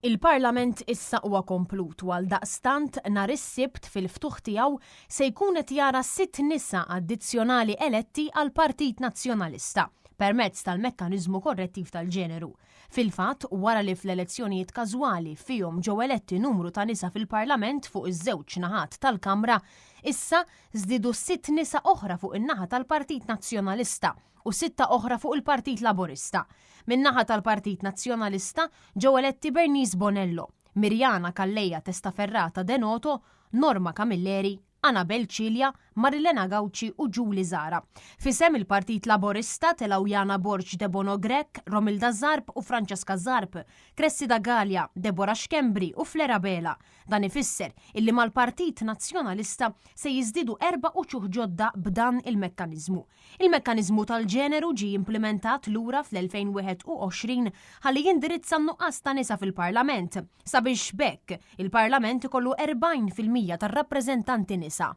Il-Parlament issa huwa komplut u għaldaqstant nhar is-Sibt fil-ftuħ tiegħu se jkun qed jara sitt nisa addizzjonali eletti għall-Partit Nazzjonalista permezz tal-mekkaniżmu korrettiv tal-ġeneru. Fil-fatt, wara li fl-elezzjonijiet każwali fihom ġew eletti numru ta' nisa fil-Parlament fuq iż-żewġ naħat tal-Kamra, issa żdiedu sitt nisa oħra fuq in-naħa tal-Partit Nazzjonalista u sitta oħra fuq il-Partit Laburista. Min-naħa tal-Partit Nazzjonalista ġew eletti Bernice Bonello, Miriana Calleja Testaferrata De Noto, Norma Camilleri, Anabel Cilia, Marilena Gauci u Julie Zahra. F'isem il-Partit Laburista telgħu Yana Borg Debono Grech, Romilda Zarb u Francesca Zarb, Cressida Galea, Deborah Schembri u Flera Bela. Dan ifisser illi mal-Partit Nazzjonalista se jiżdiedu erba' uċuħ ġodda b'dan il-mekkaniżmu. Il-mekkaniżmu tal-ġeneru ġie implimentat lura fl-2021 ħalli jindirizza n-nuqqas ta' nisa fil-Parlament, sabiex b'hekk il-Parlament ikollu 40% tar-rappreżentanti nisa.